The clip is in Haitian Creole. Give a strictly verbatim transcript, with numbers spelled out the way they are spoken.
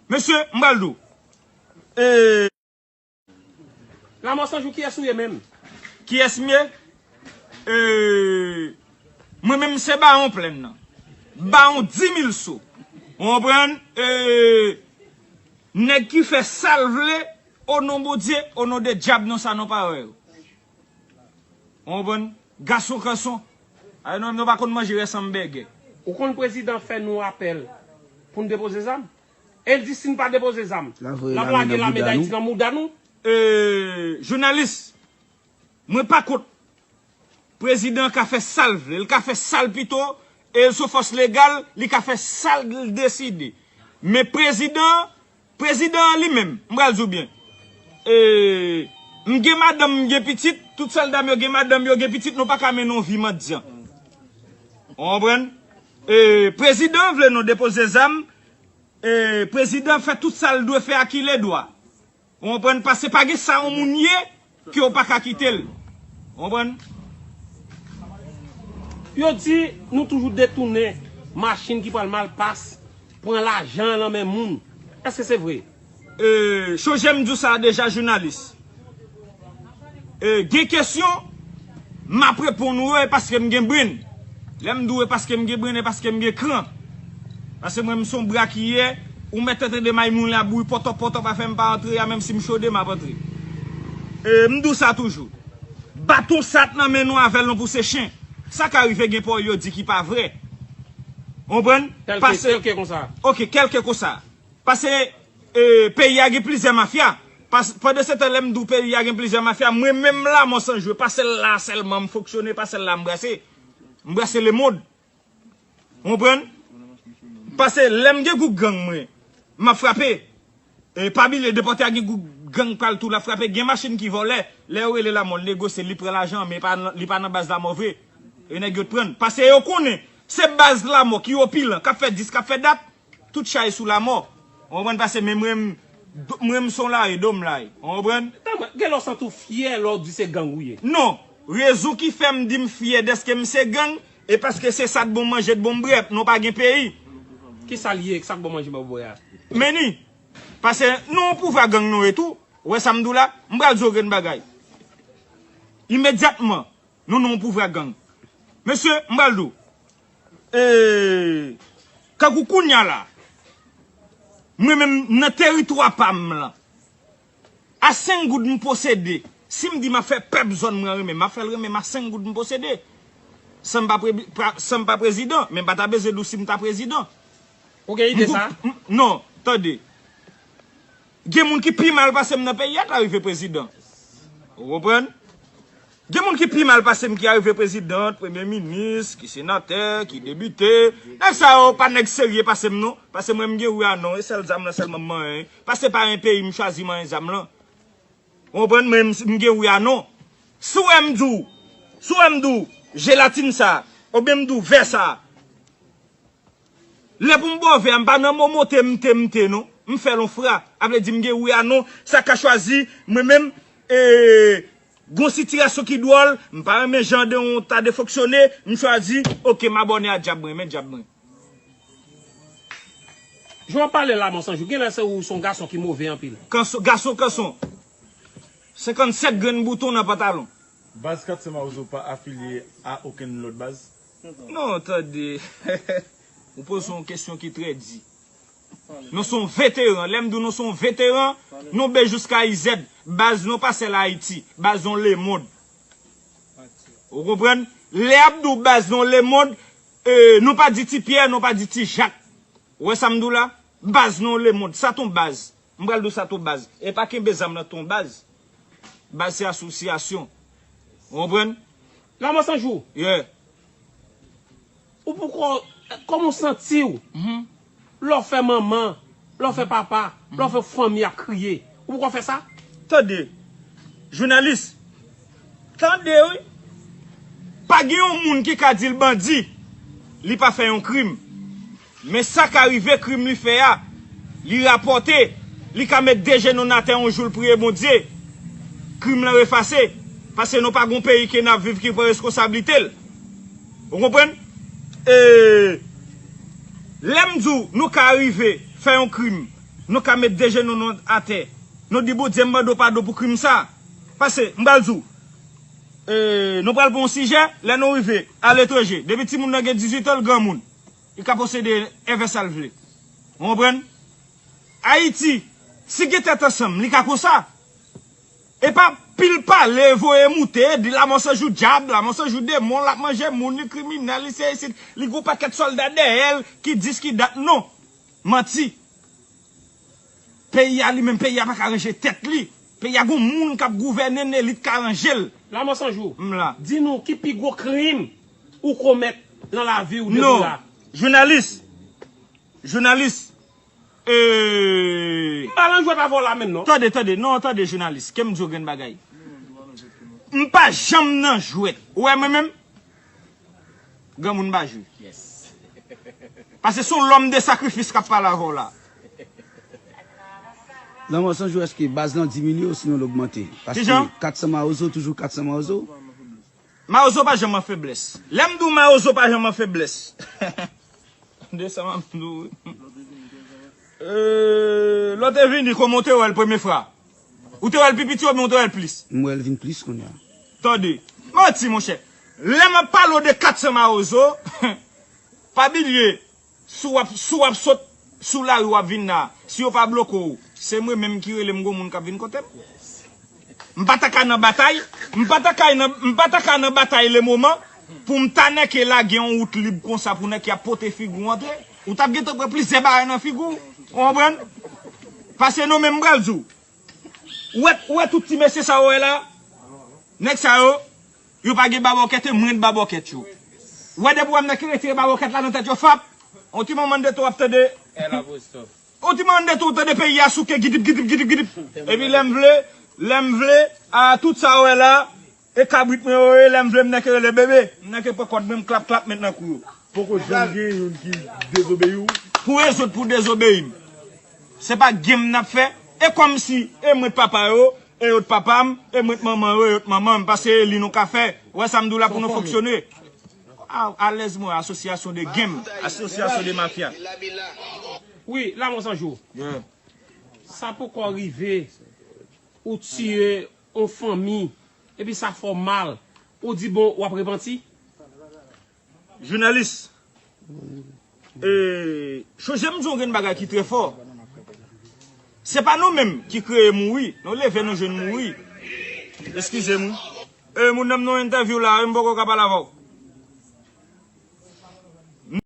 Mesye, m pral di w. E, Lanmò San Jou, kiyès ou ye menm? Kiyès m ye? E, mwen menm se Bawon Plèn nan. Bawon Dimilso. Ou konprann? E, nèg ki fè sa l vle, o non Bondye, o non de dyab, non sa non pa wè yo. Ou konprann? Gason kanson. Ay, nou menm nou pa konn manje rès anbègè. Ou konn prezidan fè nou apèl pou n depoze zam? E l di si n pa depoze zam, l ap lage lame Dayiti nan mouda nou. E, jounalis, mwen pa kont. Prezidan ka fè sa l vle, l ka fè sa l pito, e l se yon fòs legal, li ka fè sa l deside. Men prezidan, prezidan an li menm, m pral di w byen. E, m gen madanm, m gen pitit, tout sòlda m yo gen madanm, yo gen pitit, nou pa ka mennen yon vi mandyan. Ou konprann? E, prezidan vle nou depoze zam, e, prezidan fè tout sa l dwe fè a ki ledwa. Ou konprann? Paske pa gen sa yon moun ye ke w pa ka kite l. Ou konprann? Yo di nou toujou detounen machin ki pral Malpas, pran lajan nan men moun. Èske se vre? E, chonje m di w sa deja, jounalis. E, gen kesyon, m ap reponn ou, e paske m gen brenn. Lè m di w e paske m gen brenn, e paske m gen kran. Paske mwen, m se yon bra ki ye, ou mèt tande may moun la bouyi pòtòp, pòtòp, afè m pa antre a, menm si m chode, m ap antre. E, m di w sa toujou. Baton sa t nan men nou avè l nou pouse chen. Sa ka rive gen pawòl yo di ki pa vre. Ou konprann? Kèlke, kèlke konsa. Ok, kèlke konsa. Paske, e, peyi a gen plizyè mafya. Pas-, pandan se tan lè m di w peyi a gen plizyè mafya, mwen menm Lanmò San Jou, e pa sèl la sèlman m fonksyone, pa sèl la m brase. M brase lemonn. Ou konprann? Paske lè m gen gwoup gang mwen, m ap frape. E pa bliye, depòte a gen gwoup gang pral tou l ap frape. Gen machin ki vòlè. Lè yo rele Lanmò, l negosye, li pran lajan, men li pa nan, li pa nan baz Lanmò vre. E nèg yo t pran. Paske yo konnen, se baz Lanmò ki opilan, k ap fè dis, k ap fè dat. Tout chay sou Lanmò. Ou konprann? Paske men mwen, m, mwen m se yon lari, do m lari. Ou konprann? Tanmen, gen lè w santi w fyè lè w di se gang ou ye. Non. Rezon ki fè m di m fyè dèske m se gang, e paske se sa k bon manje, k bon bwè, nou pa gen peyi. Kisa l ye, sa k bon manje, bon bwè a? Meni. Paske nou yon pouvwa gang nou ye tou. Ou wè sa m di w la? M pral di w yon grenn bagay. Imedyatman, nou nan yon pouvwa gang. Mesye, m pral di w. E, kankou kounye a la, mwen menm nan teritwa pa m lan, a senk goud m posede. Si m di m ap fè pèp zòn mwen renmen, m ap fè l renmen m a senk goud m posede. San m pa pre-, pa, san m pa prezidan, men m pa ta bezwen di w si m ta prezidan. Ou gen ide sa? M, m, non, tande. Gen moun ki pi mal pase m nan peyi a ta rive prezidan. Ou konprann? Gen moun ki pi mal pase m ki arive prezidan, premye minis, ki senatè, ki depite. Nèg sa yo pa nèg serye pase m non. Paske mwen m gen wi a non, e sèl zam lan sèlman m manyen. Paske pa yon peyi m chwazi manyen zam lan. Ou konprann? Mwen m, m gen wi a non. Si w wè m di w, si w wè m di w, jelatin sa, oubyen m di w vè sa, lè pou m ba w vè a, m pa nan momote m te, m te non. M fè l yon fra. A vle di m gen wi a non. Sa ka chwazi, mwen menm, e, gon sitiyasyon ki dwòl, m pa renmen jan de yon ta de fonksyone, m chwazi, oke, m abòne a dyab mwen, men dyab mwen. Jan w ap pale la, Lanmò San Jou, genlè se ou se yon gason ki move anpil. Kanson, gason kanson. Senkannsèt grenn bouton nan pantalon. Baz Kat Sen Mawozo pa afilye a okenn lòt baz? Non, tande. Ou poze yon kesyon ki trè di. Nou se yon veteran. Lè m di w nou se yon veteran, nou B jiska I Z. Baz nou pa sèl Ayiti. Baz nou lemonn. Ou konprann? Lè y ap di w baz nou lemonn, e, nou pa di Ti Pyè, nou pa di Ti Jak. Ou wè sa m di w la? Baz nou lemonn. Sa t on baz. M pral di w sa t on baz. E pa kenbe zam nan t on baz. Baz se asosyasyon. Ou konprann? Lanmò San Jou. Yeah. Ou poko, kòman w santi w? Mhm. Lè w fè manman, lè w fè papa, lè w fè fanmi ap kriye. Ou poko fè sa? Tande. Jounalis. Tande, wi. Pa gen yon moun ki ka di l bandi, li pa fè yon krim. Men sa ka rive krim li fè a, li rapòte, li ka met de jenou n atè yon jou l priye Bondye. Krim lan efase. Paske nou pa gon peyi ke n ap viv ki pran reskonsablite l. Ou konprann? E, lè m di w, nou ka rive fè yon krim. Nou ka met de jenou nou atè. Nou di Bondye m mande w padon pou krim sa. Pase, m pral di w. E, nou pral pran yon sijè, lè nou rive aletranje. Depi timoun nan gen dizuit an, l granmoun. Li ka posede èvè sa l vle. Ou konprann? Ayiti, si gen tèt ansanm, li ka konsa. E pa pil pale, voye moute, di Lanmò San Jou dyab, Lanmò San Jou demon, l ap manje moun, li kriminèl, li se isit, li gon pakèt sòlda dèyè l ki dis ki dat, non. Manti. Peyi a li menm, peyi a pa ka ranje tèt li. Peyi a gon moun k ap gouvène n, elit ka ranje l. Lanmò San Jou, m la. Di nou ki pi gwo krim ou komèt nan lavi w depi la? Non. Jounalis. Jounalis. E... M pa nan jwèt avè w la menm non. Tande, tande, non, tande, jounalis. Ke m di w grenn bagay. M pa janm nan jwèt. Ou wè mwen menm? Granmoun pa jwe. Pase se yon lòm de sakrifis k ap pale avè w la. Lanmò San Jou, èske baz lan diminye osinon l ogmante? Paske kijan? Kat san Mawozo toujou kat san Mawozo. Mawozo pa janm an feblès. Lè m di w Mawozo pa janm an feblès. De sa m ap di w wi. E, lè w te vini, kòman w te wè l premye fwa? Ou te wè l pi piti oubyen ou te wè l plis? M wè l vin plis kounye a. Tande. Manti, monchè. Lè m ap pale w de kat san Mawozo, pa bliye, si w ap, si w ap sot sou lari w ap vin la, si yo pa bloke w, se mwen menm ki rele m gon moun k ap vin kote m. M pa ta ka nan batay, m pa ta ka nan, m pa ta ka nan batay lemoman pou m ta nèke lage yon wout lib konsa pou nèke ap pote figi w antre. Ou t ap gentan pran plizyè bagay nan figi w, ou konprann? Pase non, men m pral di w. Ou wè, ou wè tout ti mesye sa ou wè la? Nèg sa yo, yo pa gen babòkèt e mwen t babòkèt yo. Ou wè depi w wè m nèke retire babòkèt la nan tèt yo, fap! On ti moman de tou w ap tande. Yon ti moman de tou w tande peyi a souke gidip, gidip, gidip, gidip. Epi lè m vle, lè m vle, a tout sa ou wè la, e kabrit mwen yo ye, lè m vle m nèke rele bebe, m nèke pran kòd mwen m klap, klap met nan kou yo. Poko janm gen youn ki dezobeyi w? Pou rezoud, pou dezobeyi m. Se pa game n ap fè. E kòmsi, e mwen t papa yo, e yo t papa m, e mwen t manman yo, e yo t manman m. Pase e li nou ka fè. Ou wè sa m di w la pou nou fonksyone. A, alèz mwen, asosyasyon de game, asosyasyon de mafya. Wi, Lanmò San Jou. Yeah. Sa poko rive, ou tiye yon fanmi, epi sa fè w mal, ou di bon, w ap repanti? Jounalis, e, chonje m di yon grenn bagay ki trè fò. Se pa nou menm ki kreye mouri, nou leve nou jwenn mouri. Eskize m wi. E, moun nan m nan yon entèvyou la, m poko ka pale avè w.